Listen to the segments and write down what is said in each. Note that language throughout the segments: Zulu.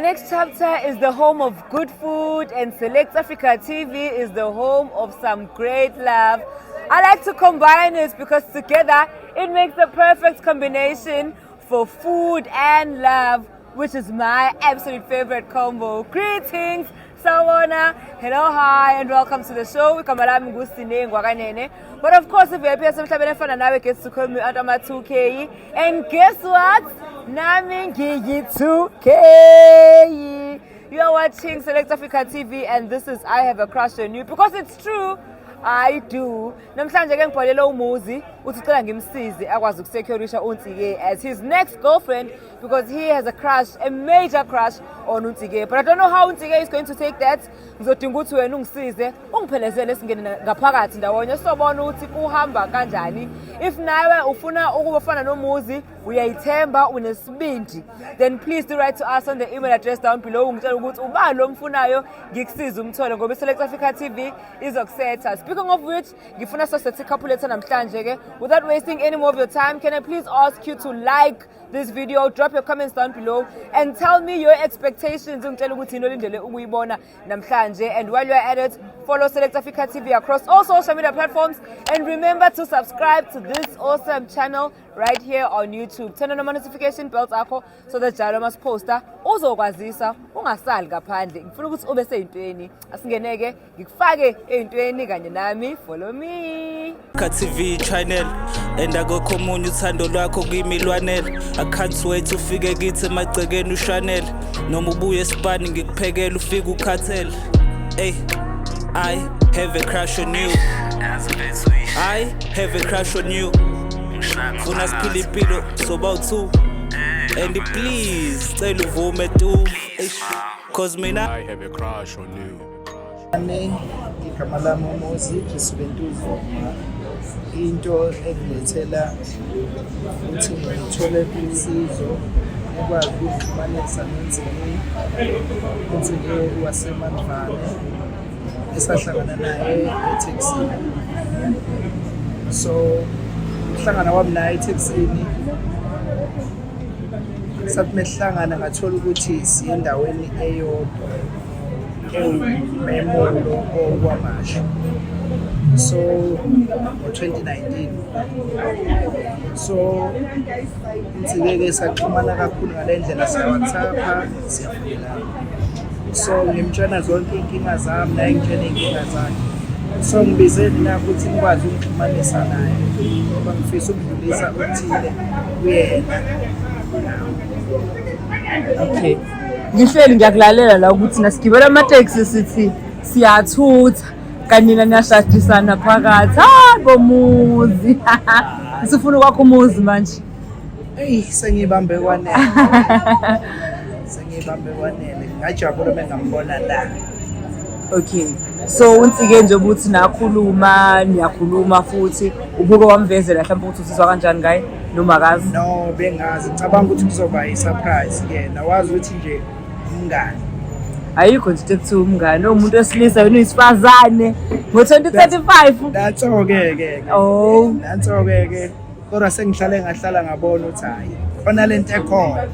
Next chapter is the home of good food, and Select Africa TV is the home of some great love. I like to combine it because together it makes the perfect combination for food and love, which is my absolute favorite combo. Greetings, Sawubona. Hello, hi, and welcome to the show. Igama lami nguSine Ngwakanene. But of course, if you're emhlabeni efana nawe gets to call me out ama 2K. And guess what? Nami ngiyi 2K. You are watching Select Africa TV and this is I Have a Crush on You because it's true. I do. Namhlanje ke ngibhalele uMuzi uthi ucela ngimsize akwazi ukusecurisha uNtsike as his next girlfriend because he has a crush, a major crush on uNtsike. But I don't know how uNtsike is going to take that. Ngizodinga ukuthi wena ungisize, ungiphelezele singene ngaphakathi ndawonye sobona ukuthi kuhamba kanjani. If nawe ufuna ukubafana noMuzi, uyayithemba, unesibindi, then please do write to us on the email address down below, ungitshela ukuthi ubani lo mfunayo, ngikusize umthole ngoba iSelect Africa TV izokusetha. Speaking of which, ngifuna sosethe couple lethu namhlanje ke. Without wasting any more of your time, can I please ask you to like this video, drop your comments down below and tell me your expectations, ungitshela ukuthi yini olindele ukuyibona namhlanje. And while you're at it, follow Select Africa TV across all social media platforms and remember to subscribe to this awesome channel right here on YouTube. Turn on ama notification bells akho so that njalo masiposta uzokwazisa, ungasali ngaphandle. Ngifuna ukuthi ube seyintweni. Asingeneke ngikufake eyintweni kanye nami. Follow me. TV channel and akukho omunye, uthando lwakho kimi lwanele. I can't wait ufike kithi emagcekeni ushanele noma ubuye esipani ngikuphekela ufike ukhathele. Hey, I have a crush on you. I have a crush on you. Funa siphile impilo soba u-two and please cela uvume tu. Eish, 'cause mina I have a crush on you. Nami igama lami uMuzi Bisubentuvu. Into engilethela ukuthi ngithole usizo ekwazi ukufumanisa noNtsike, uNtsike waseMandvane esahlangana naye ethekisini. So ukuhlangana kwami naye ethekisini, sathi mesihlangana ngathola ukuthi siye endaweni eyodwa ewumemulo oKwaMashu, so ngo-2019. So Nsike-ke saxhumana kakhulu ngale ndlela, siya-WhatsApp-a, siyafonelana, so ngimtshena zonke iy'nkinga zami, naye ngitshena iy'nkinga zakhe. So ngibize nina ukuthi nikwazi ukungixhumanisa naye ngoba ngifisa ukudlulisa okuthile kuyena. Okay. Ngihleli ngiyakulalela la ukuthi nasigibela amateksi sithi siyathutha kanti nina niyashadisana phakathi. Hayi boMuzi. Usufuna ukwakha umuzi manje. Eyi, sengiyibambe kwanele, sengiyibambe kwanele. Ngajabula uma ngambona la. Okay. So uNtsike nje ukuthi nakhuluma, niyakhuluma futhi ubuke wamvezela mhlawumbe ukuthi uzizwa kanjani ngaye noma akazi? No, bengazi. Ngicabanga ukuthi kuzoba i-surprise kuyena, wazi ukuthi nje umngani. Ayikho nje into ekuthiwa umngane, umuntu wesilisa wena uyisifazane ngo-2035. Nanso-ke ke. Oh. Nanso-ke ke, kodwa sengihlale ngahlala ngabona ukuthi hhayi, khona lento ekhona.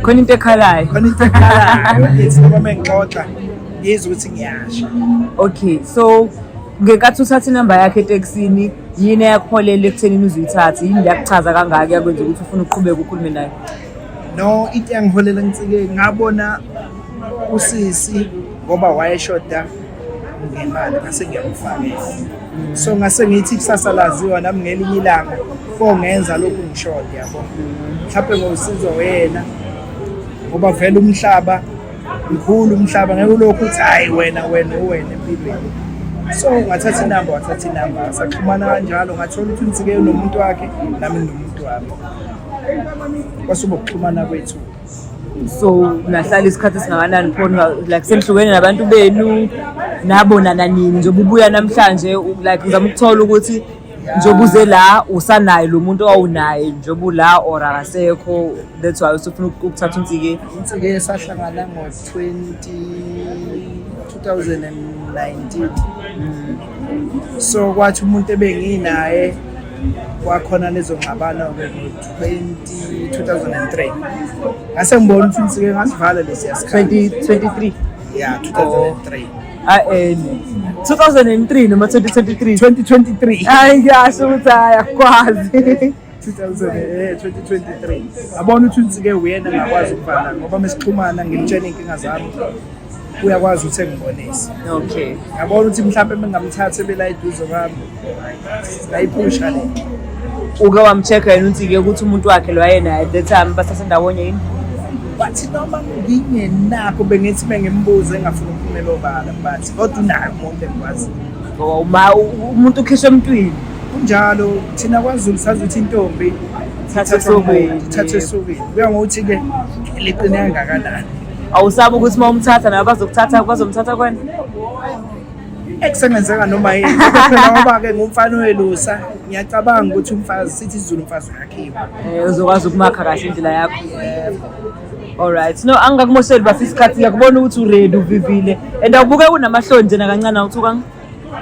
Khona into ekhalayo. Khona into ekhalayo, ngithi noma mengixoxa ngizwe ukuthi ngiyasha. Okay, so ngenkathi uthatha inamba yakhe etekisini, yini eyakuholela ekuthenini uzuyithathe? Yini leyakuchaza kangaka yakwenza ukuthi ufune ukuqhubeka ukhulume naye? No, into yangiholela ngitsike ngabona usisi ngoba wayeshoda ngemali, ngase ngiyamfakela. So ngase ngithi kusasa laziwa, nami ngelinye ilanga kongenza lokhu ngishoda, yabo, mhlawumbe ngosizo wena, ngoba vele umhlaba mkhulu, umhlaba ngeke ulokhu uthi hhayi, wena wena uwena empilweni. So ngathatha inamba, wathatha inamba, saxhumana kanjalo. Ngathola ukuthi uNtsike unomuntu wakhe, nami nginomuntu wami, kwasuba ukuxhumana kwethu. So nahlala isikhathi esingakanani pho like senihlukene nabantu benu, nabonana nini njengoba ubuya namhlanje? Like ngizama ukuthola ukuthi njengoba uze la usanaye lo muntu owawunaye njengoba ula or akasekho, that's why usufuna ukuthatha uNtsike? UNtsike sahlangana ngo-20 2019. So kwathi umuntu ebenginaye Kwakhona lezo ngxabano-ke ngo-20 2003, ngase ngibona ukuthi nsike ngasivala lesiya sikhathi. 2023? Ya, 2003. Ah, 2003 noma 2023? 2023. Hayi, ngiyasho ukuthi hayi, akukwazi. 2000, 2023 ngabona ukuthi uNsike uyena ngakwazi ukuvala, ngoba mesixhumana ngimtshela iy'nkinga zami, uyakwazi ukuthi engibonise. Ngabona ukuthi mhlawumbe mengamthatha ebela eduze kwami, ngayiphusha le. Uke wam-check-a yena uNsike ukuthi umuntu wakhe lo ayenaye at the time basasendawonye yini? Bathi noma ngingenakho, bengithi bengimbuze, engafuni ukuphumela obala, but kodwa unayo umuntu engikwaziyo. Ngoba uma umuntu ukhishwe emntwini. Kunjalo, thina kwaZulu sazi ukuthi intombi ithathwe esokweni. Ithathwe esokweni, kuya ngokuthi-ke liqine kangakanani. Awusabi ukuthi uma umthatha nawe bazokuthatha, bazomthatha kwena? Ekusengenzeka noma yini. Kodwa phela ngoba-ke ngumfana owelusa, ngiyacabanga ukuthi umfazi, sithi isiZulu, umfazi uyakhiwa. Uzokwazi ukumakha kahle indlela yakho. Alright, no, angikakumosheli bafisa isikhathi. Ngiyakubona ukuthi uready, uvivile and awubuke unamahloni nje nakancane, awuthukanga.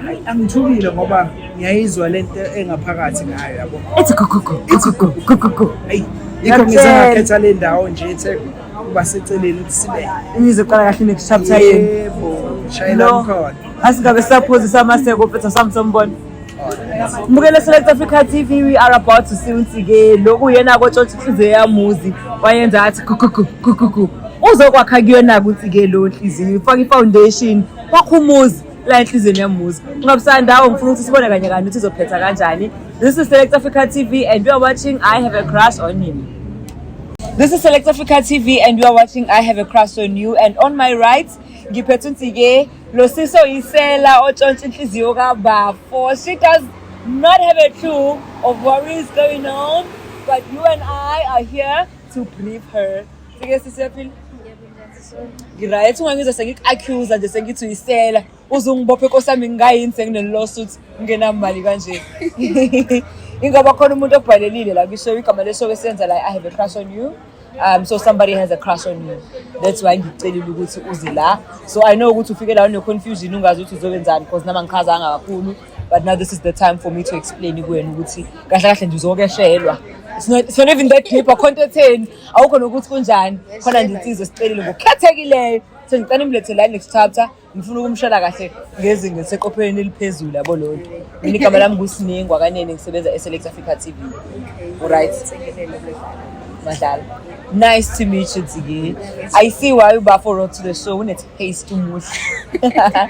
Hayi, angithukile ngoba ngiyayizwa lento engaphakathi ngayo, yabo. Ethi gugugu gugugu gugugu. Eyi, yikho ngize ngakhetha le ndawo nje ethe kuba seceleni ukuthi sibe Nizoqala kahle next chapter yenu. Yebo, shayela No. khona. Asingabe sisaphozisa amaseko mfethu, sami sombona. Mbukele Select Africa TV, we are about to see uNsike lokhu yena kotshontsha inhliziyo yamuzi, wayenza athi gugugu gugugu. Uzokwakha kuyona uNsike lo nhliziyo, ufaka i-foundation, wakha umuzi la enhliziyweni yamuzi. Ungabusandawo, ngifuna ukuthi sibone kanye kanye ukuthi izophetha kanjani. This is Select Africa TV and we are watching I Have a Crush on Him. This is Select Africa TV and you are watching I Have a Crush on You, and on my right ngiphethe uNsike lo siso yisela otshontsha inhliziyo kabafo. She does not have a clue of what is going on, but you and I are here to brief her. Sike sisiyaphila? Ngiright, ungangizwa sengiku-accuse nje sengithi uyisela. Uzungibophe nkosi yami, ngingayini sengine-lawsuit ngingenamali kanje. Ingoba khona umuntu okubhalelile la kwishow, igama leshow esiyenza la, I Have a Crush on You. So somebody has a crush on you. That's why ngikucelile ukuthi uze la. So I know ukuthi ufike la une-confusion, ungazi ukuthi uzokwenzani, because nami angichazanga kakhulu. But now this is the time for me to explain kuwena ukuthi kahle kahle nje uzokeshelwa. It's not even that deep, akho nto etheni. Awukho nokuthi kunjani. Khona nje insizwa esicelile ngokukhethekileyo. So ngicela imlethe la next chapter. Ngifuna ukumshela kahle ngezinga eliseqophelweni eliphezulu, yabo lolo. Mina igama lami nguSinengwa kanene, ngisebenza eSelect Africa TV. Alright. Madlala. Nice to meet you, Ziggy. I see why you Bafo wrote to the show. Une taste umuhle. Ngiyabonga.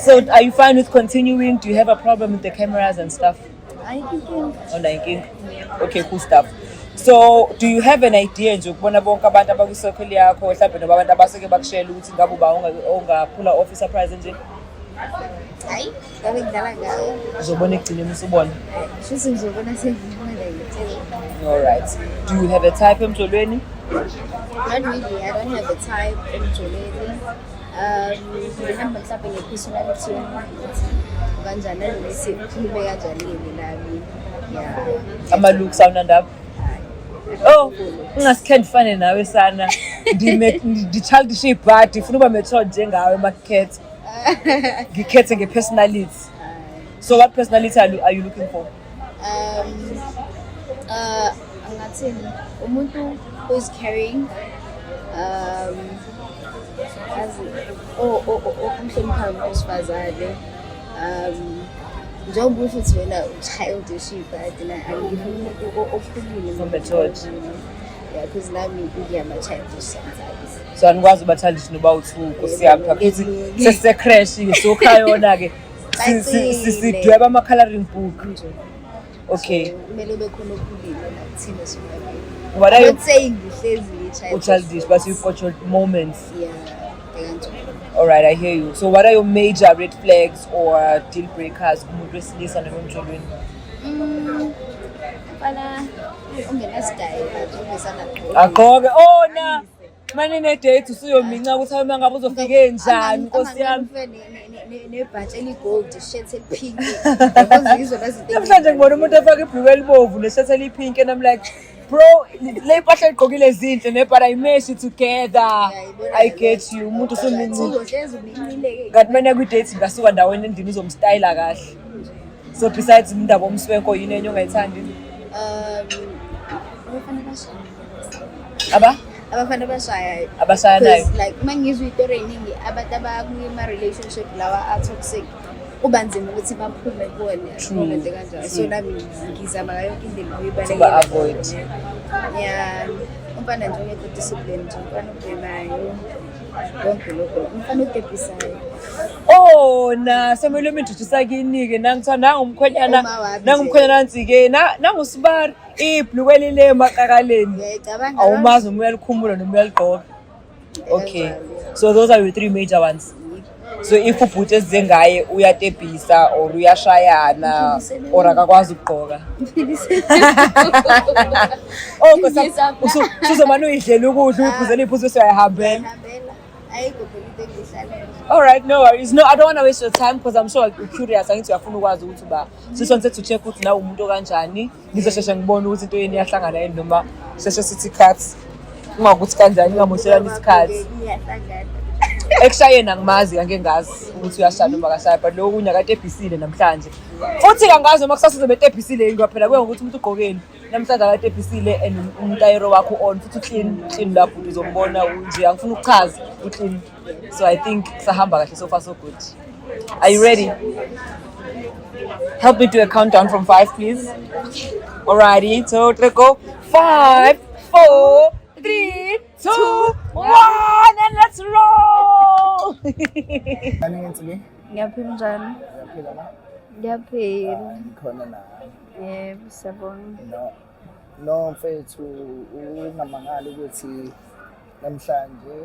So are you fine with continuing? Do you have a problem with the cameras and stuff? Ayikho inkinga. Oh, no, inkinga. Okay, cool stuff. So, do you have an idea nje ukubona bonke abantu abakwi-circle yakho, mhlawumbe noma abantu abasuke bakushela, ukuthi ngabe uba ongaphula off i-surprise nje? Hayi, ngabe ngidlala ngawo. Uzobona ekugcineni usubona. Shuthi ngizobona sengibona ngitshela. All right. Do you have a type emjolweni? Not really, I don't have a type emjolweni. Ngihamba mhlawumbe nge-personality yomuntu, ukuthi kanjani nanokuthi ukhulume kanjani nami. Yeah. Ama-looks awunandaba? Oh, ungasikhe ndifane nawe sana. Ndi-childish ibhadi, ngifuna uba mature njengawe makukhetha. Ngikhethe nge-personality. So what personality are you looking for? Angathini, umuntu who is caring, yazi, omhloniphayo umuntu wesifazane, njengoba usho ukuthi wena childish, but na angifuni umuntu okhulile. O-matured. Yeah, because nami ngiyama-childish sometimes. So anikwazi uba childish noba u-two, nkosi yami, phela futhi sesise-creche sokhayona-ke Bacile. sidweba ama-coloring book. Nje. Okay. So, kumele ube khona okhulile nakuthina sobabili. What are I'm you not saying ngihlezi ngi-childish. Childish, but you've got your moments. Yeah, kanjalo. All right, I hear you. So what are your major red flags or deal breakers kumuntu wesilisa noma emjolweni? Mfana ungenasidayela nje, ungesanagqoki. Agqoke ona mane ne-date, usuyominca ukuthi hayi, uma ngabe uzofike njani, nkosi yami. Nebhantshi eligold, shirt elipink. Yabo, yizona zinto. Namhlanje ngibona umuntu efake ibhuluku elibovu neshirt elipink and I'm like, bro, le mpahla egqokile zinhle ne, but I mesh it together. I get you, umuntu usumincile. Uzohlezi umincile-ke. Kanti mina kwi-date ngasuka ndaweni endlini uzomstayila kahle. So besides indaba omswenko, yini enye ongayithandi? Abafana abashaya. Aba? Abafana abashayayo. Abashayanayo. 'Cause, like, uma ngizwa iy'tori ey'ningi, abantu abakuma-relationship lawa a-toxic, kuba nzima ukuthi baphume kuwona. True. Into kanjalo. So nami ngizama ngayo yonke indlela ukuyibalekela. To ba-avoid. Yeah, umfana nje ongekho discipline nje, umfana obhemayo, konke lokho, umfana otepisayo. Oh, na semele introduce kini-ke, nangithiwa nangumkhwenyana. Uma wabi nje. Nangumkhwenyana, nansi-ke nangusibari ibhluku elile emaqakaleni. Uyayicabanga. Awumazi noma uyalikhumula noma uyaligqoka. Okay, so those are your three major ones. So if ubhuti esize ngaye uyatebhisa or uyashayana or akakwazi ukugqoka, oh Nkosi yami, usuzomane uyidlela ukudla, uyiphuzela iy'phuzo bese uyayihambela. Hambela, ayikho phela into engiyihlalela. All right, no worries. No, I don't want to waste your time because I'm sure you're curious. Angithi uyafuna ukwazi ukuthi uba. So just wanted to check ukuthi nawe umuntu okanjani. Ngizosheshe ngibone ukuthi into yeni iyahlangana yini noma sheshe sithi cut. Kungakuthi kanjani, ngingamoshelani isikhathi. Iyahlangana. Ekushayeni angimazi, angeke ngazi ukuthi uyashaya noma akashaya, but lokho kunye akatebhisile namhlanje. Futhi kangazi noma kusasa uzobe etebhisile yini, ngoba phela kuya ngokuthi umuntu ugqokeni. Namhlanje akatebhisile and umtayero wakho on futhi clean clean lapho uzombona nje, angifuni ukuchaza, u-clean. So I think kusahamba kahle, so far so good. Are you ready? Help me do a countdown from 5, please. Alrighty, two, three, go. 5, 4, 3, 2, 1, and let's roll! Kani ngenzi? Ngiyaphila, njani? Uyaphila na? Ngiyaphila. Ngikhona na. Yebo, siyabonga. No. No mfethu, ungamangali ukuthi namhlanje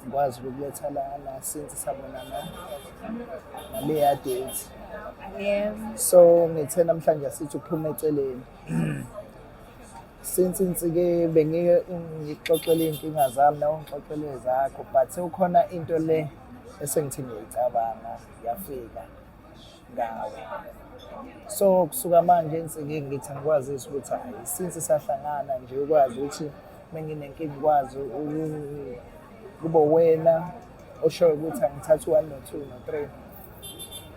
ngikwazi ukukuletha lana since sabonana ngaleya date. Yebo. So ngithe namhlanje asithi ukuphuma eceleni. Since insike bengike ngixoxele iy'nkinga zami nawe ungixoxele zakho, but sekukhona into le esengithi ngiyayicabanga yafika ngawe. So kusuka manje insike ngithi angikwazisi ukuthi hhayi, since sahlangana nje, ukwazi ukuthi uma nginenkinga ukwazi kube wena oshoyo ukuthi angithathe u-one no-two no-three.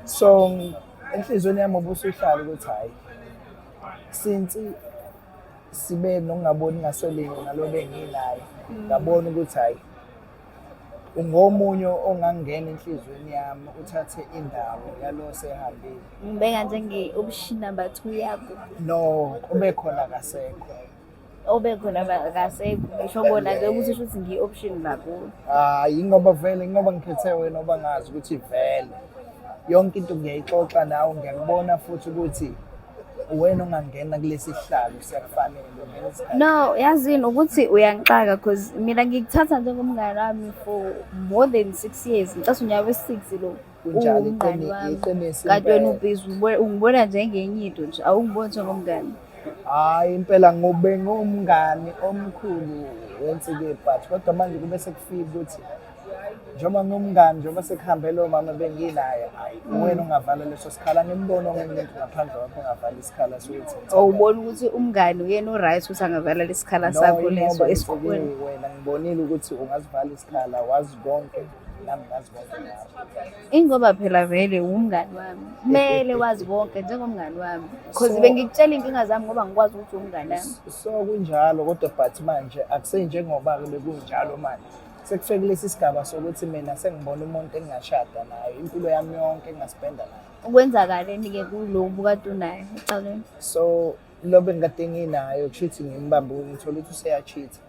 So enhliziyweni yami ubusuhlala ukuthi hhayi, since sibe nokungaboni ngasolinye nalo benginaye, ngabona ukuthi hhayi, ungomunye ongangena enhliziyweni yami uthathe indawo yalo sehambile. Ngibeka njenge-option number 2 yakho. No, ube khona kasekho. Obe khona akasekho. Ngisho bona nje ukuthi shuthi ngiyi-option nakuwe. Hayi, ingoba vele, ingoba ngikhethe wena, oba ngazi ukuthi vele yonke into ngiyayixoxa nawe, ngiyakubona futhi ukuthi uwena ongangena kulesi sihlalo, siyakufanele ungena isikhathi. No, yazini ukuthi uyangixaka, cause mina ngikuthatha njengomngane wami for more than 6 years. Ngicasa unyaka we-6 lo. Kunjalo, Uwumngani wami. Iqiniso Kanti wena impela. ubhizi ungibona njengenye into nje, awungiboni njengomngane. Hhayi impela, ngobe ngumngani omkhulu wensike, but kodwa manje kube sekufika ukuthi njengoba ngumngani, njengoba sekuhambe lo mama benginaye, hhayi, uwena ongavala leso sikhala. Ngimbona omunye umuntu ngaphandle kwakho ongavala isikhala sokuthi ngithanda. Awubona ukuthi umngani uyena o-right ukuthi angavala lesikhala No, sakho leso ingoba esikhulu. ngifike wena ngibonile ukuthi ungazivala isikhala, wazi konke, nami ngazi konke ngawe. Ingoba phela vele umngani wami, kumele wazi konke njengomngani wami, cause bengikutshela iy'nkinga zami ngoba ngikwazi ukuthi umngani wami. So kunjalo kodwa, but manje akusenjengoba-ke bekunjalo. Manje sekufike kulesi sigaba sokuthi mina sengibona umuntu engingashada naye impilo yami yonke, engingaspenda naye. Kwenzakaleni-ke kulo bukade unaye ecaleni? So lo bengikade nginayo, kushuthi ngimbambe, ngithola ukuthi useya-cheat-a,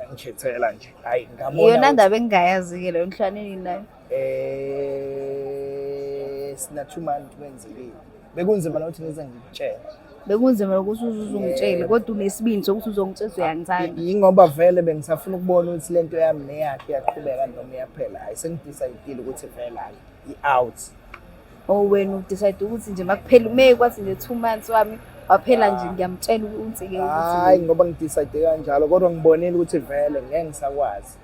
yangi-cheat-ela nje, hhayi, ngabona Iyona ukuthi, ndaba engingayazi-ke leyo, nihlaneni nayo? Sina 2 months kwenzekile, bekunzima nokuthi ngize ngikutshele. Bekunzima nokuthi uze uzungitshele, kodwa unesibindi sokuthi uzongitshela ukuthi uyangithanda. Yingoba vele bengisafuna ukubona ukuthi lento yami neyakhe iyaqhubeka noma iyaphela. Hhayi, sengi-decide-ile ukuthi vele hhayi, i-out. Or wena u-decide ukuthi nje makuphela ume kwathi nje 2 months wami waphela nje, ngiyamtshela ukuthi-ke Hhayi, ukuthi ngoba ngi-decide kanjalo, kodwa ngibonile ukuthi vele ngeke ngisakwazi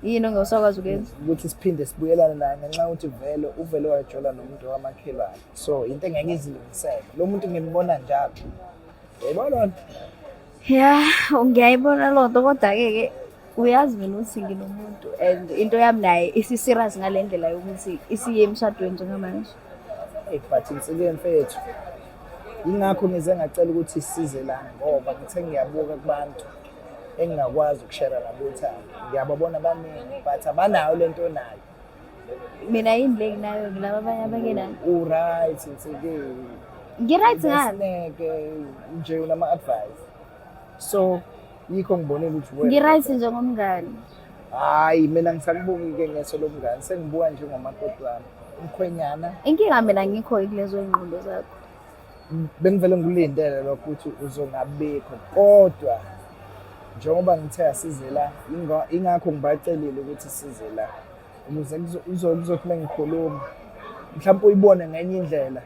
yini ongesakwazi ukuyenza? Ukuthi siphinde sibuyelane naye, ngenxa yokuthi vele uvele wajola nomuntu wamakhelwane, so into engeke izilungiseke. Lo muntu ngimbona njalo, yayibona loo nto. Ya, ngiyayibona loo nto, kodwa-ke ke uyazi mina ukuthi nginomuntu and into yami naye isi-serious ngale ndlela yokuthi isiye emshadweni njengamanje. Eyi but insike mfethu, yingakho ngize ngacela ukuthi sisize la ngoba ngithe ngiyabuka kubantu engingakwazi ukushera nabo uthando. Ngiyababona baningi but abanayo lento onayo. Mina yini le nginayo ngilaba abanye abangenayo? U-right Nsike. Ngi-right ngani? Nesineke nje unama-advice. So yikho ngibonile ukuthi wena. Ngi-right njengomngani. Hayi mina ngisakubuki-ke ngeso lomngani, sengibuka njengomakoti wami. Umkhwenyana. Inkinga mina ngikho kulezo ngqondo zakho. Bengivele ngikulindele lokho ukuthi uzongabikho kodwa njengoba ngithe asize la ingakho ngibacelile ukuthi size la ukuze kuzothi uma ngikhuluma mhlawumpe uyibone ngenye indlela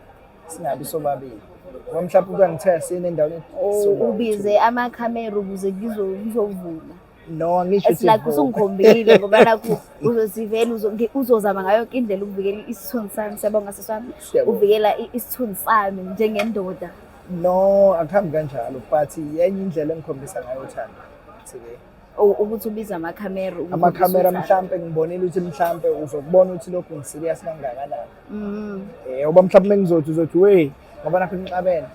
singabi sobabili ngoba mhlawumpe uba ngithe asiyeni endaweni oh, ubize amakhamera ukuze ngizovuma. No, angisho It's like usungikhombile ngoba nakhu uzosivela uzozama ngayo yonke indlela ukuvikela isithunzi sami. Siyabonga sisi wami. Uvikela isithunzi sami njengendoda. No, akuhambi kanjalo but yenye indlela engikhombisa ngayo uthando. Thi-ke. Ukuthi ubize amakhamera. Amakhamera mhlampe ngibonile ukuthi mhlampe uzokubona ukuthi lokhu ngiserious kangakanani. Eh oba mhlawumbe ngizothi uzothi wey ngoba nakho nixabene.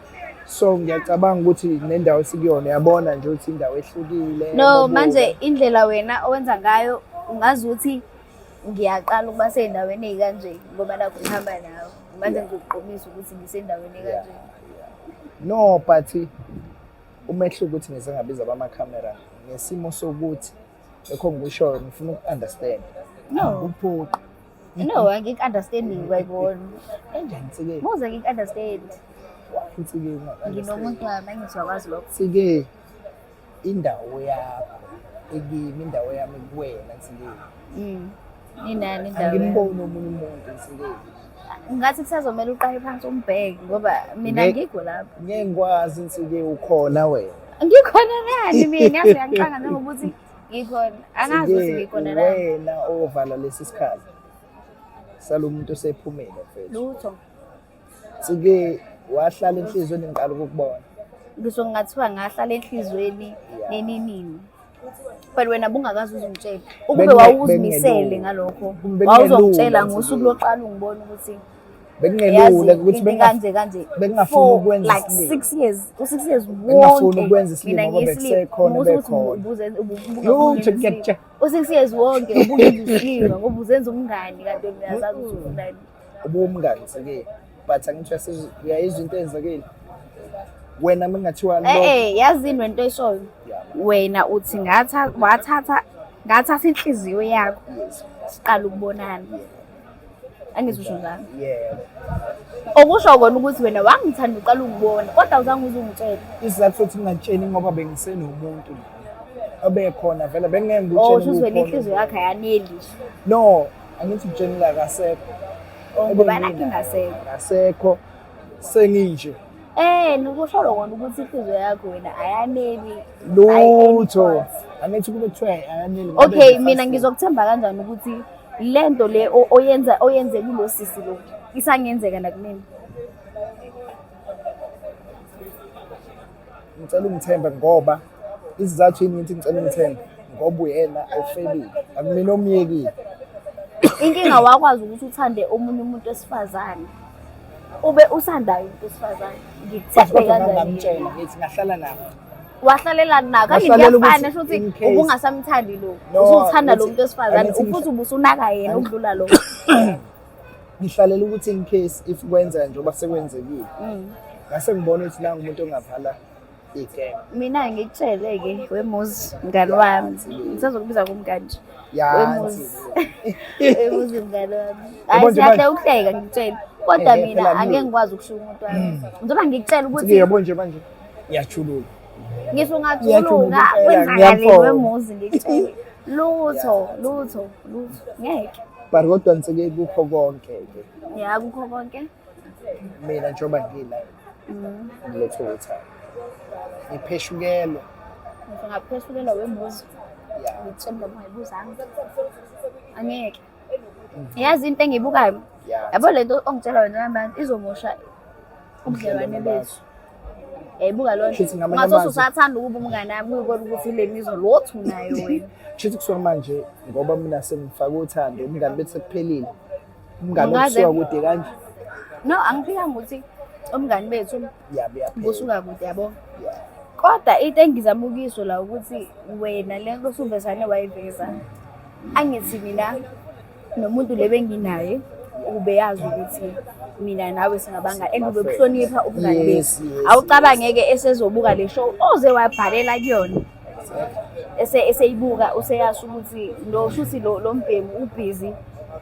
So ngiyacabanga ukuthi nendawo esikuyona uyabona nje ukuthi indawo ehlukile. No, manje indlela wena owenza ngayo ungazi ukuthi ngiyaqala ukuba sey'ndaweni ey'kanje ngoba nakho ngihamba nawe. Manje ngikuqomisa ukuthi ngisendaweni ekanje. No, but umehluko ukuthi ngize ngabiza abamakhamera ngesimo sokuthi lokho ngikushoyo ngifuna uku-understand. No. Uphoqa. No, angik-understandi kwayibona. Kanjani Nsike? Muze ngik-understand. Nsike Nginomuntu wami angithi wakwazi lokho. Nsike indawo yakho ekimi indawo yami kuwena Nsike. Inani indawo. Angimboni omunye umuntu Nsike. Ngathi kusazomela uqale phansi umbheke ngoba mina ngikho lapho. Ngeke ngikwazi Nsike ukhona wena. Ngikhona ngani mina yazi uyangixaka njengokuthi ngikhona. Angazi ukuthi ngikhona la. Wena ovala lesi sikhala salo muntu osephumile mfethu. Lutho. Sike wahlala enhlizweni ngiqala ukukubona. Ngisho ngathiwa ngahlala enhlizweni nini nini. But wena bungakaze uzungitshela. Ukube wawuzimisele ngalokho. Wawuzongitshela ngosuku lokuqala ungibona ukuthi bekungelula ukuthi kanje kanje bengingafuni ukwenza like 6 years u6 years wonke bengingafuni ukwenza isilima ngoba bekusekhona bekhona lutho kuyakutsha u6 years wonke ubungenza isilima ngoba uzenza umngani kanti wena uyazazi ukuthi ufunani ubuwumngani sike but angithi uyayizwa into eyenzekile wena mengathiwa lo eh yazini wento eshoyo wena uthi ngatha wathatha ngathatha inhliziyo yakho siqala ukubonana Angizusho njalo. Yebo. Okusho kona ukuthi wena wangithanda uqala ungibona kodwa awuzange uze ungitshele. Isizathu sokuthi ngingakutsheli ngoba bengisenomuntu obekhona vele bengeke ngikutshele. Oh, shuthi wena inhliziyo yakho ayaneli. No, angithi kutshenile akasekho. Oh, ngoba nakho ingasekho. Akasekho. Senginje. Eh, nokusho kona ukuthi inhliziyo yakho wena ayaneli. Lutho. Angithi kube kuthiwa ayaneli. Okay, mina ngizokuthemba kanjani ukuthi lento le oyenza oyenze kulo sisi lo isangenzeka nakumina. Ngicela ungithembe ngoba isizathu yini ngithi ngicela ungithembe ngoba uyena ofebile akumina omyekile. Inkinga wakwazi ukuthi uthande omunye umuntu wesifazane ube usandayo umuntu wesifazane ngikuthembe kanjani? Ngamtshela ngithi ngahlala nabo wahlalela nako Ngahlalela ukuthi kuyafana shuthi in case- ubungasamthandi lo No, usuthanda lo ngithi- muntu wesifazane angithi futhi ubusunaka yena ukudlula lo ngihlalela ukuthi in case if kwenzeka njengoba sekwenzekile ngase ngibona ukuthi nangu umuntu ongavala igebe mina ngikutshele-ke wemuzi mngani wami ngisazokubiza kumngani nje yansi wemuzi mngani wami Yabo hayi nje siyahle manje- ukuhleka ngikutshele kodwa Eh, mina phela angeke mina- ngikwazi ukushiya umuntu wami njengoba ngikutshela Ukuthi ukuthi yabo nje manje ngiyajuluka ngisho Ngiyajuluka ungajuluka impela, kwenzakaleni ngiyamfona. wemuzi ngikutshele lutho lutho lutho ngeke but kodwa ngitseke kukho konke ke ya kukho konke mina njengoba ngila ngilethe uthando ngipheshukelwa ngisho ngapheshukelwa wemuzi ya ngikutshela noma ungayibuzanga angeke yazi into engiyibukayo ya yabo le nto ongitshela wena manje izomosha ubudlelwane bethu yayibuka loo nto Shuthi ngamanye ungathi amazwi- usathanda ukuba umngane wami kuyikona ukuthi le mizwa lothu unayo wena shuthi kusuka manje ngoba mina sengifake uthando umngane bethu sekuphelile umngane Ungaze- okusuka kude kanje No, angiphikanga ukuthi umngani bethu Yeah, buyaphela. busuka kude, yabo. Yeah. Kodwa into engizama ukuyisho la ukuthi wena le nto osuvezane wayiveza, angithi mina nomuntu le benginaye ubeyazi ukuthi mina nawe singabanga and ubekuhlonipha ubungani Yes, bethu. yes, Awucabangeke esezobuka le show oze wabhalela kuyona. Eseyibuka useyasho ukuthi lo shuthi lo mbhemu ubhizi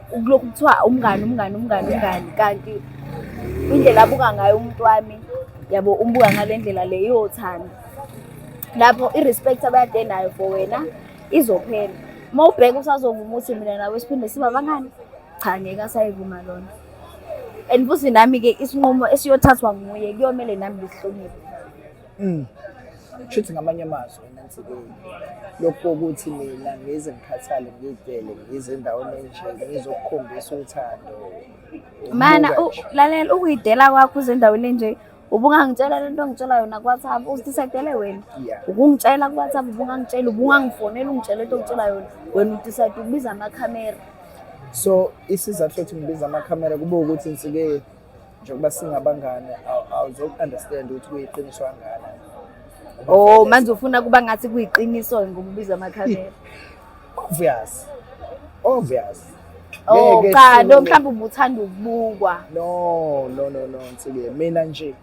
kulokhu kuthiwa umngani umngani umngani umngani, kanti indlela abuka ngayo umuntu wami, yabo, umbuka ngale ndlela le yothando. Lapho i-respect abayade nayo for wena izophela. Uma ubheka usazovuma ukuthi mina nawe siphinde sibe abangani, cha, ngeke asayivuma lona. And futhi nami-ke isinqumo esiyothathwa nguye kuyomele nami ngisihloniphe. Shuthi ngamanye amazwi wena Nsikeni, lokhu kokuthi mina ngize ngikhathale ngiyidele ngize endaweni enje ngizokukhombisa uthando. Mana ubuka nje. Lalela, ukuyidela kwakho uze endaweni enje, ubungangitshela lento ongitshela yona ku-WhatsApp, uzidecide wena. Yeah. Ukungitshela ku-WhatsApp, ubungangitshela, ubungangifonela ungitshela into ongitshela yona. Wena udecide ukubiza amakhamera. So isizathu sokuthi ngibiza amakhamera kube ukuthi Nsike, njengoba singabangani, awuzoku-understand ukuthi kuyiqiniso kangakanani. Ngoba Oh, vele manje ufuna kuba ngathi kuyiqiniso ngokubiza amakhamera. Obvious. Obvious. Oh, Ngeke cha, no, mhlawumbe ubuthanda ukubukwa. No, no, no, no, Nsike. Mina nje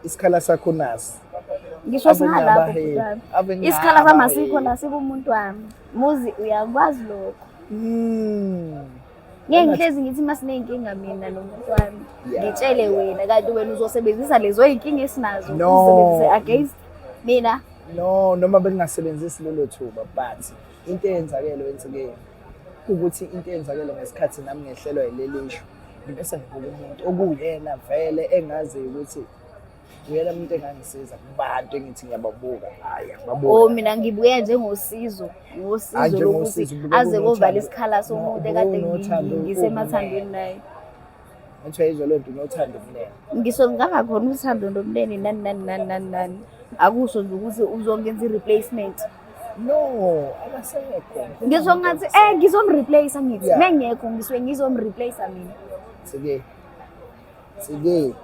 isikhala sakho nasi. Ngisho Ave singalapho ngingaba bhuti wami. happy. Ave Isikhala ngingaba sami asikho happy. la, sikumuntu wami. Muzi uyakwazi lokho. Ngeke ngihlezi ngithi masiney'nkinga mina nomuntu wami. Yeah, Ngitshele wena, kanti wena uzosebenzisa lezo y'nkinga esinazo No. uzisebenzise against mina. No, noma bengingasebenzisi lelo thuba, but into eyenzakele wenzekile ukuthi into eyenzakele ngesikhathi nami ngehlelwa yileli isho, ngibe sengibuka umuntu okuyena vele engaziyo ukuthi uyena umuntu engangisiza kubantu engithi ngiyababuka, hhayi, angibabuka. Oh, mina ngibuya njengosizo, ngosizo Hhayi, lokuthi njengosizo, ubuka aze kovala unothando. isikhala No, somuntu ubuka ekade unothando ngisemathandweni naye. Ngathi uyayizwa leyo nto, unothando kumnene. Ngisho ngingaba khona uthando nomndeni nani nani nani nani nani. Akusho nje ukuthi uzongenza i-replacement. No, akasekho. Ngisho ngathi ngizomreplace ngithi mengekho ngisuke ngizomreplace mina. Sike. Sike.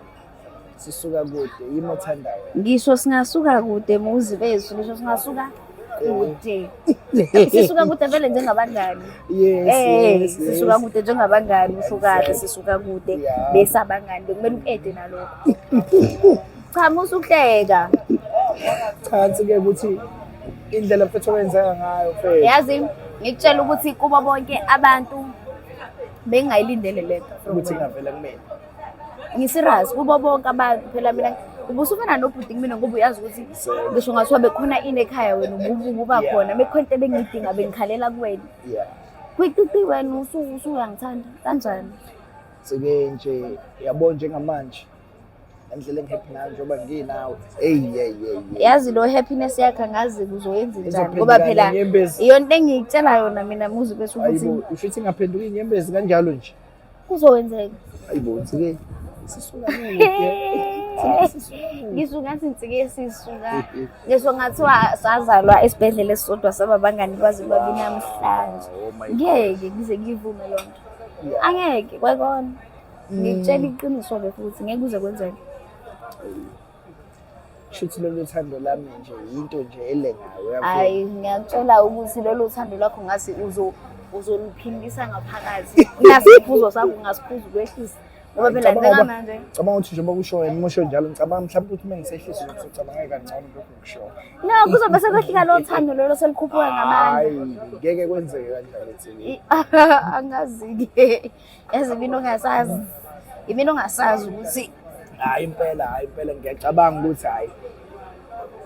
Sisuka kude, yimi othandayo. Ngisho singasuka kude muzi bethu, ngisho singasuka kude. Sisuka kude vele njengabangani. Yes, yes, Sisuka yes. kude njengabangani, usho kahle, sisuka kude Yeah. bese abangani bekumele u-ede nalokho. Cha, musuhleka. Cha, ke ukuthi indlela mfethu okwenzeka ngayo mfethu. Yazi ngikutshela ukuthi kubo bonke abantu bengingayilindele lento from Ukuthi wena. ingavela kumina. Ngiserious, kubo bonke abantu phela mina ubusufana nobhuti kumina ngoba uyazi ukuthi Same. ngisho ngathiwa bekhona ini ekhaya wena ububa Yeah. khona, bekhona into ebengiyidinga bengikhalela kuwena. Yeah. Kwiqiqi wena usuyangithanda kanjani? Sike nje yabo njengamanje indlela engihappy ngayo njengoba nginawe. Hey hey hey. Yazi lo happiness yakhe angazi uzoyenza njani Izophenduka ngoba phela ngenyembezi. iyona into engiyitshela yona mina muzi bese ukuthi Ayibo, usho ukuthi ngaphenduka inyembezi kanjalo nje. Kuzowenzeka. Ayibo, sike sisuka kude. Sisuka kude. Ngisho ngathi insike sisuka. Ngisho ngathiwa sazalwa esibhedlela esisodwa saba bangani kwaze kwabi namhlanje. Oh my God. Ngeke ngize ngivume loo nto. Yeah. Angeke kwakona. Ngikutshela iqiniso-ke futhi ngeke kuze kwenzeke. Shuthi lolu thando lami nje yinto nje elengayo uyabona. Hayi, ngiyakutshela ukuthi lolu thando lwakho ngathi uzoluphindisa ngaphakathi. Unasiphuzo sakho ungasiphuza ukwehlisa. Ngoba phela njengamanje Ngicabanga ukuthi njengoba kusho wena umusho njalo, ngicabanga mhlawumbe ukuthi uma ngisehlisa ngizocabanga kangcono lokhu ngisho. No, kuzobe sekwehlika lo thando lolo selikhuphuka ngamandla. Hayi, ngeke kwenzeke kanjalo thina. Angazi-ke. Yazi mina ongasazi. Yimina ongasazi ukuthi Hayi impela, hayi impela ngiyacabanga ukuthi hayi.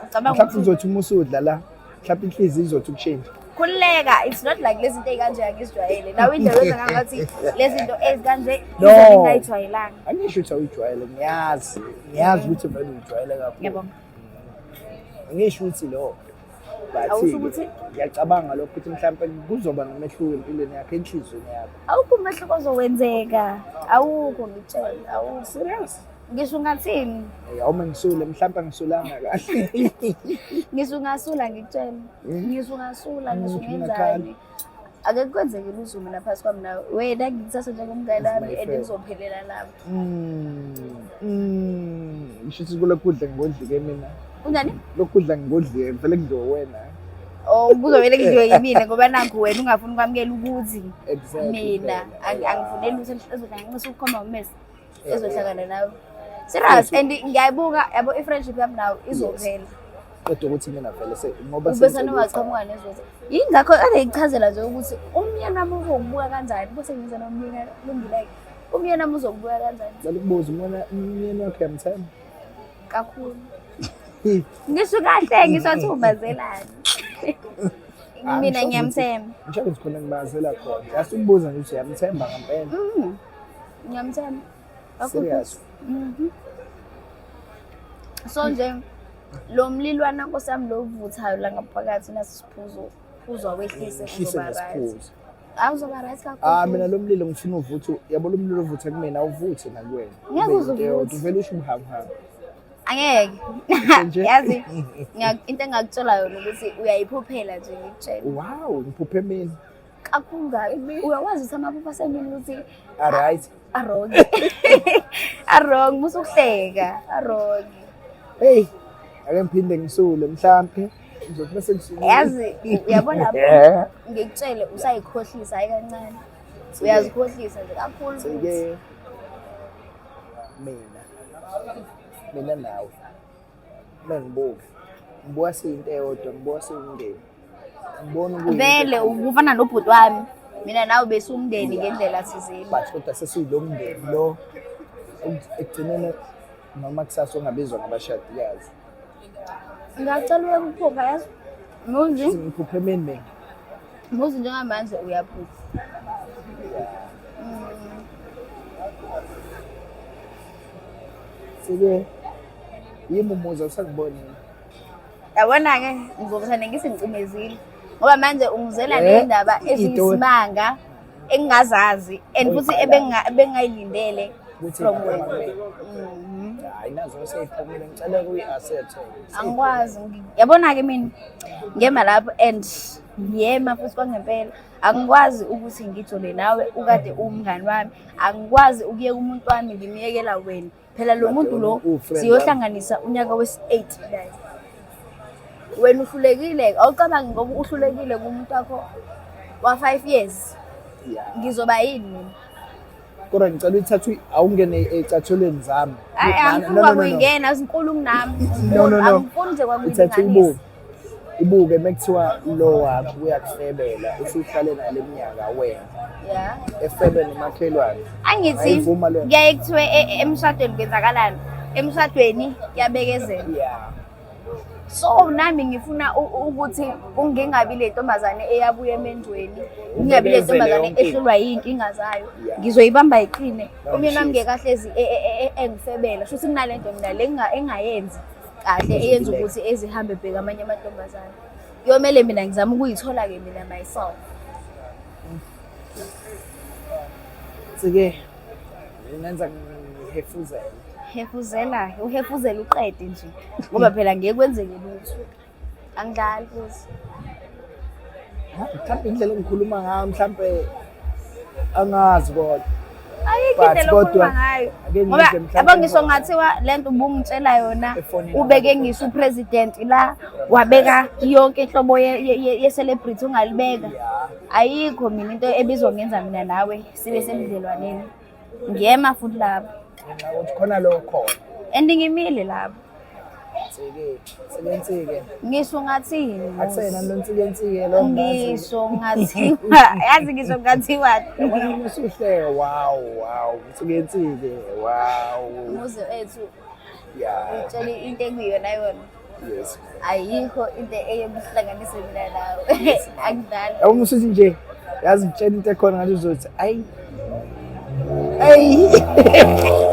Ngicabanga Mhlawumbe ukuthi uzothi uma usudla la, mhlawumbe inhliziyo izothi ukushintsha. Khululeka, it's not like lezi zinto ey'kanje angizijwayele. Nawe indlela wenza ngathi lezi zinto ezikanje No. izinto engingayijwayelanga. Angisho ukuthi awuyijwayele, ngiyazi. Ngiyazi ukuthi vele uyijwayele kakhulu. Ngiyabonga. Angisho ukuthi lo. But Awusho ukuthi? Ngiyacabanga lokho ukuthi mhlawumbe kuzoba nomehluko empilweni yakho, enhliziyweni yakho. Awukho umehluko ozowenzeka. Awukho, ngitshela. Awukho. Serious? Ngisho ungathini? Eh, awume ngisule, mhlawumbe angisulanga kahle. Ngisho ungasula ngikutshela. Ngisho ungasula, ngisho Mm, ungenzani. Ake kwenzeke lutho mina phakathi kwami nawe. Wena ngikuthatha njengomngane It's my wami and friend. ngizophelela lapho. Ngisho ukuthi kulokhu kudla ngodlike mina. Kunjani? Lokhu kudla ngodlike vele kudliwe wena. Oh, kuzomele kudliwe yimina ngoba nakhu wena ungafuni ukwamukela ukuthi Exactly. mina phela. angifuneli lutho ezohlanganisa ukukhomba ummese Eh, ezohlangana nawe. Serious and ngiyayibuka yabo i-friendship yami nawe izophela. Kodwa ukuthi mina vele se ngoba Ubese sengicela nowaqhamuka nezotha. Yingakho ade ngichazela nje ukuthi umyeni wami uzokubuka kanjani bese ngiza nomyeni lungileke. Umyeni wami uzokubuka kanjani Ngicela ukubuza umona umyeni wakhe uyamthemba? kakhulu. Ngisho kahle ngisho athi ubazelani. Ah, Mina ngisho ngiyamthemba. Ngisho ukuthi khona ngibazela khona. Just ukubuza nje ukuthi uyamthemba ngempela. Ngiyamthemba. Kakhulu. Serious. So nje lo mlilwana nkosi yami lo uvuthayo la ngaphakathi naso siphuzo phuzwa wehlise Ngihlise uzoba right. nesiphuzo. Awuzoba right kakhulu. Ah mina lo mlilo ngifuna uvuthe, yabo lo mlilo ovutha kumina awuvuthe nakuwena. Ngeke Ube uze yinto eyodwa, uvuthe. Uvele usho ubuhabuhabu. Angeke. Nje. Yazi into engakutshela yona ukuthi uyayiphuphela nje ngikutshela. Wow, ngiphuphe mina. Kakhulu kabi. Uyakwazi ukuthi amaphupho asemini ukuthi Alright. arong. Arong musukuhleka. Arong. Hey, ake ngiphinde ngisule mhlampe. Ngizothi bese ngisule. Yazi uyabona lapho Yeah. ngikutshele usayikhohlisa hayi kancane. Uyazikhohlisa nje kakhulu futhi. Sike mina mina nawe mengibuka ngibuka siyinto eyodwa ngibuka siwumndeni ngibona ukuyinto Vele ukufana nobhuti wami. Mina nawe besumndeni ngendlela thizeni. but kodwa sesiyilo mndeni lo ekugcineni noma kusasa ongabizwa ngabashadikazi. Ngiyacela uye kuphupha yazi. Muzi, Ngiphuphe emini mina. muzi njengamanje uyaphupha. Sike yimi umuzi awusangiboni. Yabona-ke ngizovesane ngithi ngicimezile ngoba manje ungizela Eh, ney'ndaba iy'tori. eziyisimanga engingazazi and futhi ebengingayilindele Ukuthi from wena. Hayi nazo seyiphumile ngicela kuyi-asset. Angikwazi yabona-ke mina ngema lapho and ngiyema futhi kwangempela angikwazi ukuthi ngijole nawe ukade uwumngani wami angikwazi ukuyeka umuntu wami ngimyekela wena phela lo Kade muntu lo uwu-friend siyohlanganisa unyaka wesi-8 naye wena uhlulekile awucabangi ngoba uhlulekile kumuntu wakho wa-5 years Yeah. ngizoba yini mina Kodwa ngicela uyithathe awungene ey'cathulweni zami. Ayi, No, angifuni no, no, no. kwakuyingena zinkulu kunami No, no, no. angifuni nje Uthathe kwakuyilinganisa ubuke. Ubuke mekuthiwa lo wakho uyakufebela usuhlale nale minyaka wena. yeah Efebe nomakhelwane. angithi Ayivuma leyo. kuyaye kuthiwe emshadweni kwenzakalani emshadweni kuyabekezela Yeah. so nami ngifuna ukuthi ngingabi le ntombazane eyabuya emendweni ngingabi le Ubekezele ntombazane yonke into. ehlulwa yiy'nkinga zayo Yeah. ngizoyibamba iqine umyeni wami Ngishisa. ngeke ahlezi engifebela shuthi kunale nto mina le engayenzi kahle eyenza ukuthi ezihambe bheka amanye amantombazane kuyomele mina ngizame ukuyithola-ke mina myself. Sike ngenza ngihefuzele. Hefuzela, uhefuzele uqede nje ngoba phela ngeke kwenzeke lutho. Angidlali futhi. Mhlawumbe indlela engikhuluma ngayo mhlawumbe angazi kodwa. Ayikho But indlela kodwa, okhuluma ngayo. ake Ngoba ngizwe mhlawumbe yabo ngisho ngathiwa le nto ubungitshela yona Efonini ubeke ngisho upresident la wabeka yonke inhlobo ye-celebrity ongalibeka. Yeah. Ayikho mina into ebizwa ngenza mina nawe sibe sebudlelwaneni. Ngiyema futhi lapho. Ngenxa yokuthi khona lo khona. And ngimile lapho. Nsike, nsike nsike. Ngisho ngathini? Akusena lo nsike nsike lo ngazi. Ngisho ngathiwa, yazi ngisho ngathiwa. Yabona uma usuhleka wow wow nsike nsike wow. Umuzi ethu Yeah. utshele into ekuyiyona yona. Yes. Ayikho into eyekuhlanganise mina nawe. Angidlali. Yabo uma usuthi nje yazi ngitshela into ekhona ngathi uzothi ayi ayi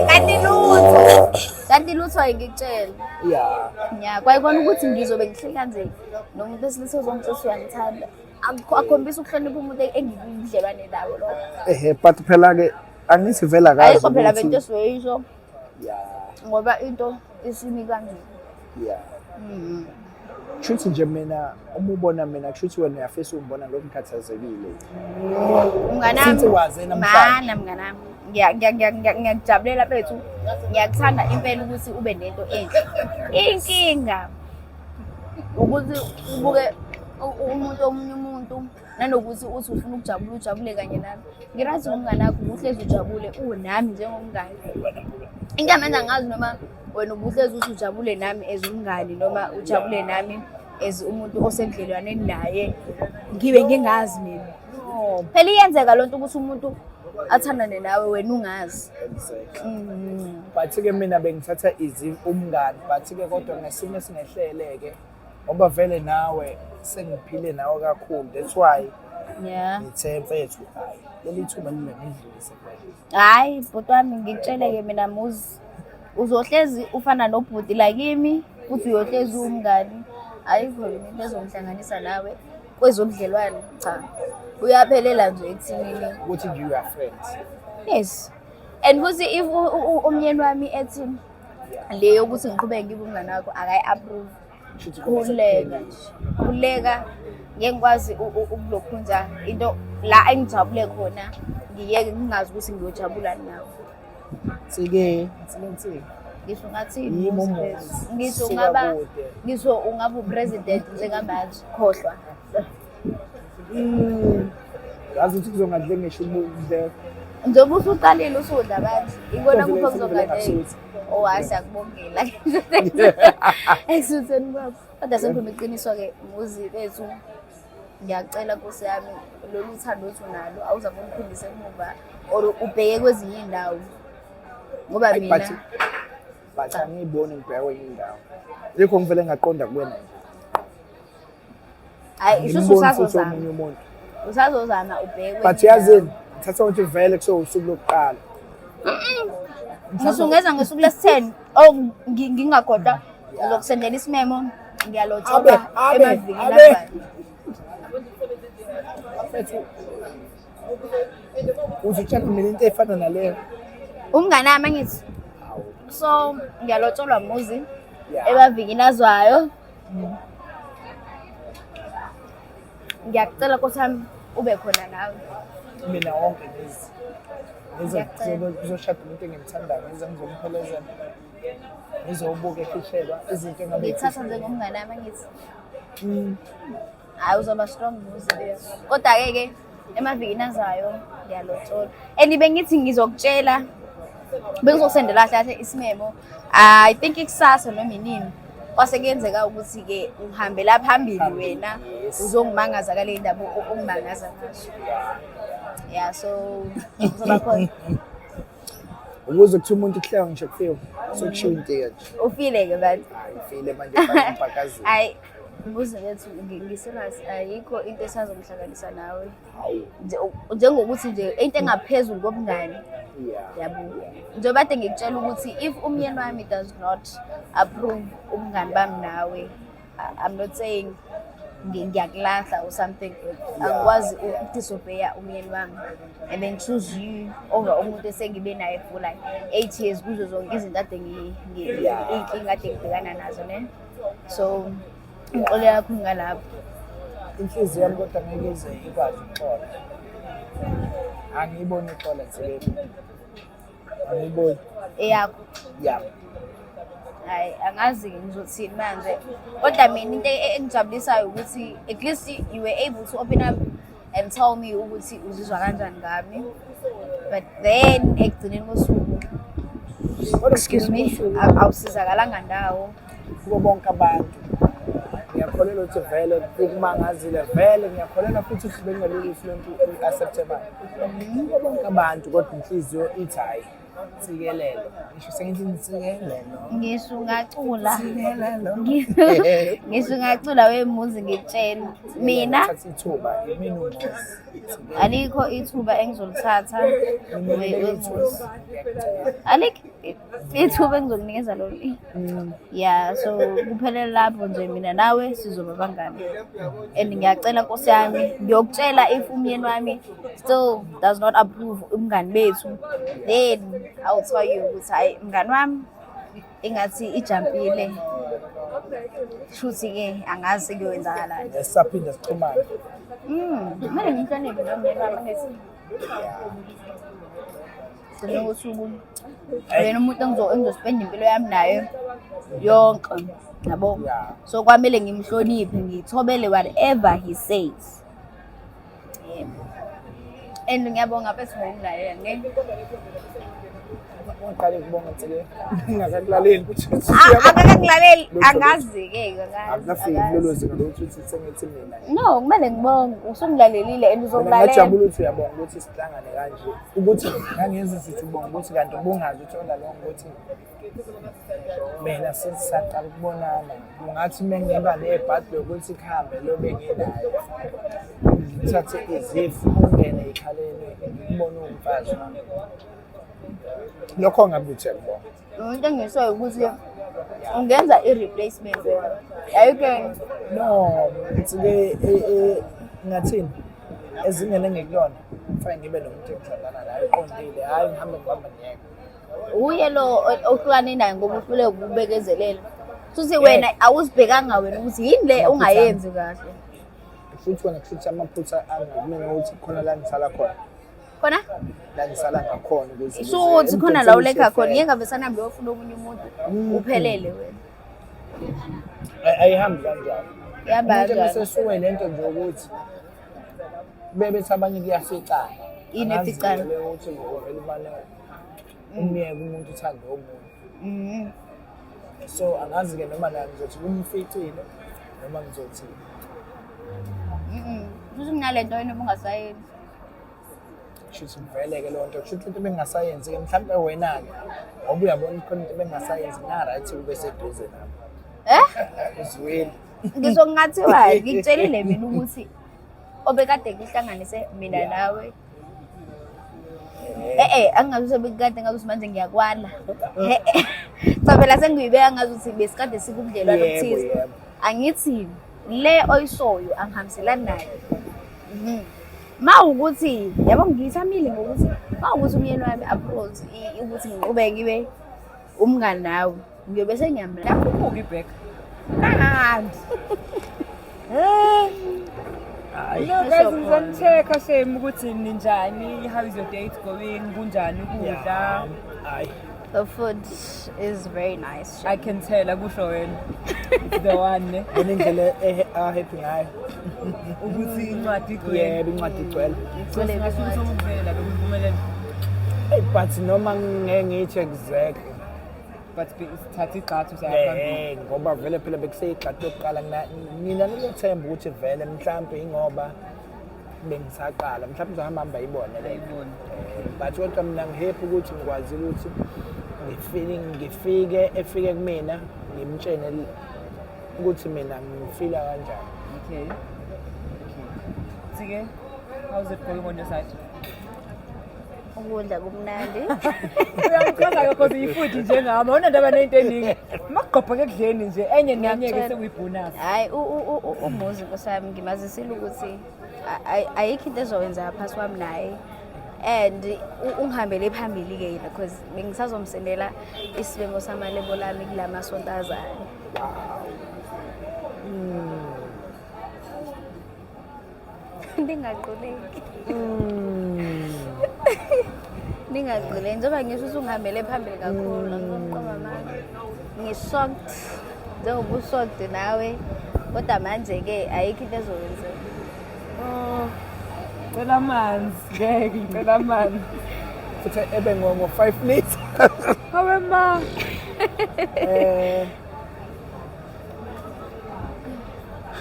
Kanti lutho. Kanti lutho ayingikutshela. yeah. Nya, kwayikona ukuthi ngizobe ngihleka nje nomuntu wesilisa ozongitshela ukuthi uyangithanda. Akhombisa ukuhlonipha umuntu engikubudlelwane nawo lokho. Ehe but phela ke angithi vela kazi. Ayikho phela bento esizoyisho Yeah. ngoba into isimi kanje. Yeah. Kushuthi nje mina uma ubona mina, kushuthi wena uyafisa ungibona lokhu ngikhathazekile. Mnganami. Since waze namhlanje. Mana mnganami. Ngiyakujabulela bethu. Ngiyakuthanda impela ukuthi ube nento enhle. Inkinga ukuthi ubuke umuntu, omunye umuntu, nanokuthi uthi ufuna ukujabula, ujabule kanye nami. Ngirathi umngane wakho ubuhlezi ujabule unami njengomngane. Into manje angazi noma wena ubuhlezi uthi ujabule nami as umngani noma ujabule nami as umuntu osebudlelwaneni naye, ngibe ngingazi mina. Phela iyenzeka lonto ukuthi umuntu athandane nawe wena ungazi. Exactly. But-ke mina bengithatha izi umngani, but-ke kodwa ngesimo esingehlele-ke, ngoba vele nawe sengiphile nawe kakhulu, that's why ngithe mfethu, hhayi, leli thuba lile ngidlulise vele. Hayi bhuti wami, ngikutshele-ke mina Muzi, uzohlezi ufana nobhuti la kimi futhi uyohlezi uwumngani. Ayikho into ezongihlanganisa nawe kwezobudlelwane, cha, uyaphelela nje ekuthenini ukuthi nje you are friends. Yes, and futhi if umyeni wami ethi le yokuthi ngiqhubeke ngibe umngani wakho akayi-approve, Shuthi kuba khululeka nje, khululeka. Ngeke ngikwazi ukulokhunja into la engijabule khona, ngiyeke ngingazi ukuthi ngiyojabula nawe. Nsike, nsike, nsike. Ngisho ungathini, Yimi Muzi umuzi. bethu. Ngisho Suka ungaba kude. Ngisho ungaba upresident njengamanje, khohlwa. Yazi ukuthi kuzongadle ngisho ukudle. Njengoba usuqalile usudla manje, ikona Sengivele- kupha sengivele kuzongadleka. ngasuthi. Oh, hayi, siyakubongela ekusutheni kwakho. Kodwa sengikhuluma iqiniso-ke Muzi bethu, ngiyacela nkosi yami, lolu thando othi unalo awuzame ungikhombise emuva or ubheke kwezinye iy'ndawo ngoba Ayi, mina but angiyiboni ngibheka kwenye indawo. Yikho ngivele ngaqonda kuwena nje. Hayi, isho Angimboni futhi usazozama. omunye umuntu. Usazozama ubheke But kwenye yazini, indawo. ngithatha ukuthi vele kusewusuku lokuqala. Ngisho ungeza ngosuku lesi-10, oh, ngingakhohlwa, ngizokusendela isimemo, ngiyalotsholwa Abe, abe, emavikini abe. azayo. Mfethu, uzotshela mina into efana naleyo. Umngane wami angithi. Hawu. So ngiyalotsholwa Muzi emavikini azwayo. Ngiyakucela nkosi yami ube khona nawe. Mina wonke ngizi. Ngize Ngiyacela. kuzoshada umuntu engimthandayo, ngize ngizomphelezela. Ngizobuka efishelwa izinto engabe Ngithatha njengomngane wami angithi. Hayi, uzoba strong Muzi bethu. Kodwa-ke ke emavikini azayo ngiyalotshola. And bengithi ngizokutshela, bengizokusendela kahle kahle isimemo. I think ikusasa noma inini. Kwase kuyenzeka ukuthi-ke uhambela phambili wena, uzongimangaza kale ndaba ongimangaza ngazo. Yeah, so uzoba khona. Ukuze kuthiwa umuntu kuhleka ngisho kufiwe, sokushiwo into nje. Ufile-ke manje. Hayi, ufile manje, faka umbhakazini. Hayi, Mbuzi bethu, ngi-serious, ayikho into esazongihlanganisa nawe. Hawu. Njengokuthi nje into engaphezulu kobungani. Yabo. Njengoba kade ngikutshela ukuthi if umyeni wami does not approve ubungani bami nawe, I'm not saying ngiyakulahla or something, but angikwazi ukudisobeya umyeni wami and then choose you over umuntu esengibe naye for like 8 years kuzo zonke izinto ade iy'nkinga ade ngibhekana nazo, ne. So ngixolela kakhulu ngalapho. Inhliziyo yami kodwa ngeke ize ikwazi ukuxola. Angiyiboni ixola nje. Angiyiboni. Eyakho. Yeah. Hayi, angazi-ke ngizothini manje, kodwa mina into engijabulisayo ukuthi at least you were able to open up and tell me ukuthi uzizwa kanjani ngami, but then ekugcineni kosuku, excuse me, awusizakalanga ndawo. Kubo bonke abantu ngiyakholelwa ukuthi vele kumangazile, vele ngiyakholelwa futhi ukuthi bengingalula ukuthi lento uyi-accepte manje kubo bonke abantu, kodwa inhliziyo ithi hhayi, ntsikelelo, ngisho sengithi ntsikelelo. Ngisho ungacula. Ntsikelelo. Ngisho ungacula wemuzi, ngikutshela mina. Thatha ithuba, imina umuzi. Alikho ithuba engizolithatha wemuzi, alikho ithuba engizokunikeza lona. Yeah, so kuphelele lapho nje, mina nawe sizoba bangani and ngiyacela nkosi yami, ngiyokutshela if umyeni wami still does not approve umngani bethu, then I will tell you ukuthi hayi, mngani wami, engathi ijampile. Shuthi-ke angazi sekuyowenzakalani. Sisaphinda sixhumane. Kumele ngimhloniphe nomyeni wami angithi. Gcine usuku yena umuntu engizospenda impilo yami naye yonke yabo. So kwamele ngimhloniphe ngithobele whatever he says. Yebo. And ngiyabonga mfethu ngokungilalela ngeke. Ngiqale ukubonga Nsike ngingakakulaleli ukuthi Akakangilaleli angazi-ke akukafiki kulelo zinga lokuthi uthi sengithi mina. No, kumele ngibonge usungilalelile and uzongilalela. Ngiyajabula ukuthi uyabonga ukuthi sihlangane kanje. Ukuthi ngangenza ukuthi ubonga ukuthi kanti ubungazi ukuthi all along ukuthi mina sesisaqala ukubonana. Kungathi uma ngiba nebhadi lokuthi kuhambe lo benginayo. Ngithathe izifo ungene ekhaleni ngikubone uwumfazi wami. Lokho ngabe uthi uyakubonga. Into engishoyo ukuthi ungenza i-replacement wena. Ayikho No, ngithi-ke ngathini ezingeni engikulona kufanele ngibe nomuntu engithandana naye oqondile, hhayi ngihambe ngibamba ngiyeke. Uye lo ohlukane naye ngoba uhluleka ukubekezelela. Futhi wena awuzibhekanga wena ukuthi yini le ongayenzi kahle. Futhi wena kushuthi amaphutha ami ngakumina ukuthi khona la ngisala khona. Khona? La ngisala ngakhona ukuze Shuthi khona la ulekha khona ngeke ngabe sanahambe uyofuna omunye umuntu uphelele wena. Ayihambi kanjalo. Ihamba Umuntu kanjalo. esesuke lento nje ukuthi bebethi abanye kuyaficana. Yini eficana? Angazi ukuthi uvele umane umyeke umuntu uthande omunye. So angazi-ke noma la ngizothi kumficile noma ngizothi Futhi kunalento wena obungasayenzi. kushuthi ngivele-ke leyo nto kushuthi into ebengingasayenzi-ke mhlawumpe wena-ke ngoba uyabona khona into ebengingasayenzi nga-right ube seduze nami. Eh? Uzwile. Ngisho kungathiwa ngikutshelile mina ukuthi obekade kuhlanganise mina nawe. Angazi ukuthi bekade ngazi ukuthi manje ngiyakwala. Cha phela sengiyibeka ngazi ukuthi besikade sikubudlelwano Yebo, obuthize. yebo. Angithi le oyishoyo angihambiselani nayo. Ma ukuthi yabo ngithamile ngokuthi ma ukuthi umyeni wami approach ukuthi ngiqhubeke ngibe umngani nawe ngiyobe sengiyamla. Yakhuphuka ibhek. Mnandi. No guys, ngizonicheck-a shame ukuthi ninjani, how is your date going, kunjani ukudla. Hayi. The food is very nice. I can tell akusho wena. It's the one ne. Bona indlela ahappy ngayo. Ukuthi incwadi igcwele. Yebo, incwadi igcwele. Igcwele Singasho ukuthi incwadi. ukuvela bekuvumelene. Hey, but noma ngeke ngithi exactly. But sithatha igxathu siyaphambili. Ngoba vele phela bekuseyigxathu yokuqala nginalelo themba ukuthi vele mhlampe ingoba bengisaqala mhlampe ngizohamba hamba ayibone le. Ayibone. But kodwa mina ngihappy ukuthi ngikwazile ukuthi ngifike efike kumina ngimtshene ukuthi mina ngifila kanjani. Okay. Okay. Tsike, how's it going on your side? Ukudla kumnandi. Uyangichaza ke cause uyi-foodie njengami, awunandaba nento eningi. Makugqobheke ekudleni nje, enye nenye ke Ngiyakutshela. sekuyibonus. Hayi uMuzi Nkosi yami ngimazisile ukuthi ayikho into ezokwenzeka phasi kwami naye. And ungihambele phambili ke yena because bengisazomsendela isimemo samalebo lami kula masonto azayo. Ningaquleki. Ningaquleki njengoba ngisho ukuthi ungihambele phambili kakhulu angizomqoma manje. Ngi-shocked njengoba u-shocked nawe kodwa manje-ke ayikho into ezokwenzeka. Oh, ngicela amanzi, ngeke ngicela amanzi. Futhi ebe ngo 5 liters. Hawe ma.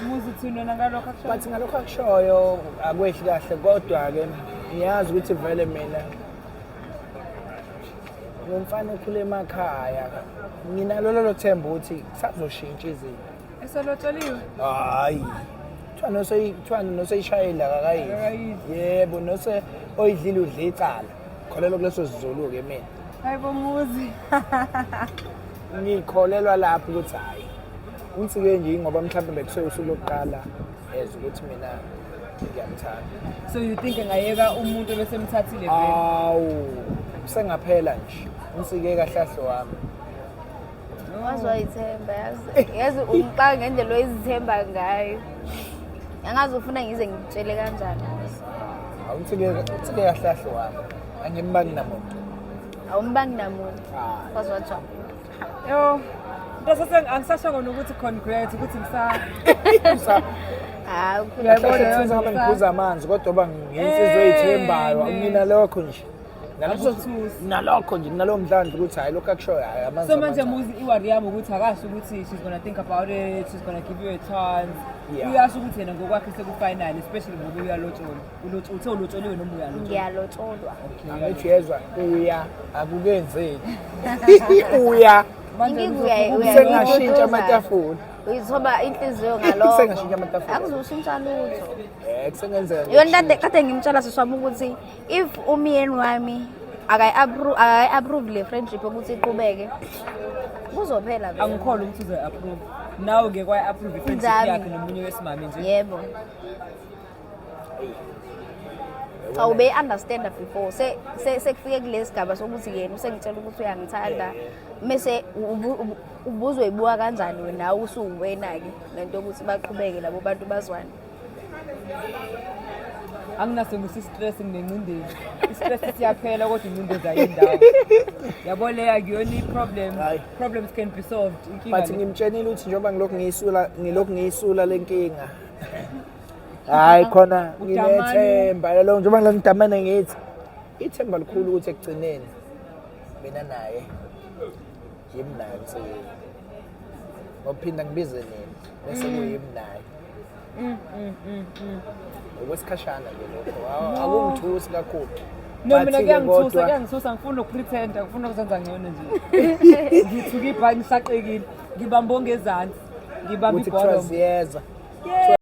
Muzi uthini wena ngalokho akushoyo? But ngalokho akushoyo akwehli kahle kodwa ke ngiyazi ukuthi vele mina ngumfana okhule emakhaya nginalo lelo themba ukuthi kusazoshintsha izinto. Eselotsholiwe? Hayi. Kuthiwa noseyishayela akakayidli. Akakayidli. Yebo, nose oyidlile udla icala. Kholelwa kuleso siZulu ke mina. Hayi bo Muzi. Ngikholelwa lapho ukuthi hayi. Unsike nje ngoba mhlawumbe bekusuke usuku lokuqala ezwe ukuthi mina ngiyamthanda. So you think engayeka umuntu obesemthathile vele? Awu, sengaphela nje. Unsike kahle kahle wami. Waze wayithemba yazi. Yazi ungixaka ngendlela oyizithemba ngayo. Angazi ufuna ngize ngikutshele kanjani. Awuthike uthike kahle kahle wami. Angimbangi namuntu. Awumbangi namuntu. Hayi. Waze wajabula. Yo. Into angisashongo nokuthi congrats ukuthi ngisa Hayi ukhuluma. Uyayibona Kahle leyo kuthi ngabe nto, ngiphuza amanzi kodwa ba ngiyinsizwa eyithembayo Eh, nginalokho nje. Nalokho Akuthusi. nalokho nje nalowo mdlandla ukuthi hayi lokho akushoyo hayi amanzi. So manje amanzi. muzi i-worry yami ukuthi akasho ukuthi she's gonna think about it, she's gonna give you a chance. Yeah. Uyasho ukuthi yena ngokwakhe sekufinal, especially ngoba uyalotsholwa. Uthe ulotsholiwe noma uyalotsholwa. Ngiyalotsholwa. Angithi uyezwa uya akukenzeki. Uya Manje Inkinga sengashintsha amatafula. Uyithoba inhliziyo ngalokho. Sengashintsha amatafula. Akuzushintsha lutho. Eh kusengenzeka. Yona kade ngimtshela sisi wami ukuthi if umyeni wami akayi-approve le friendship ukuthi iqhubeke kuzophela vele. Angikholwa ukuthi uzoyi-approve. Nawe ngeke wayi-approve i-friendship Njami. yakhe nomunye wesimame nje. Yebo. Cha ube-understanda before sekufike kule sigaba sokuthi yena usengitshela ukuthi uyangithanda mese ubuzoyibuka kanjani wena usuwena-ke lento yokuthi baqhubeke labo bantu bazwane. Anginaso ngisho i-stress, nginencindezi. I-stress siyaphela kodwa incindezi ayindawo. Yabo leyo akuyona i-problem. Hayi. Problems can be solved. Inkinga But le. ngimtshenile ukuthi njengoba ngilokhu ngiyisula lenkinga. Hayi khona Udamane. nginethemba lelo njengoba ngilokhu ngidamane ngithi ithemba likhulu ukuthi ekugcineni mina naye yimi naye msebenzi. Ngophinda ngibize nini bese kuyimi naye. Okwesikhashana nje lokho akungithusi kakhulu. No, mina But-ke kuyangithusa, kuyangithusa, ngifuna ukupretenda, ngifuna ukuzenza ngcono nje. Ngithuka ibhangi ngisaqekile, ngibamba ongezansi, ngibamba Ukuthi kuthiwa ibottom. ziyeza. Kuthiwa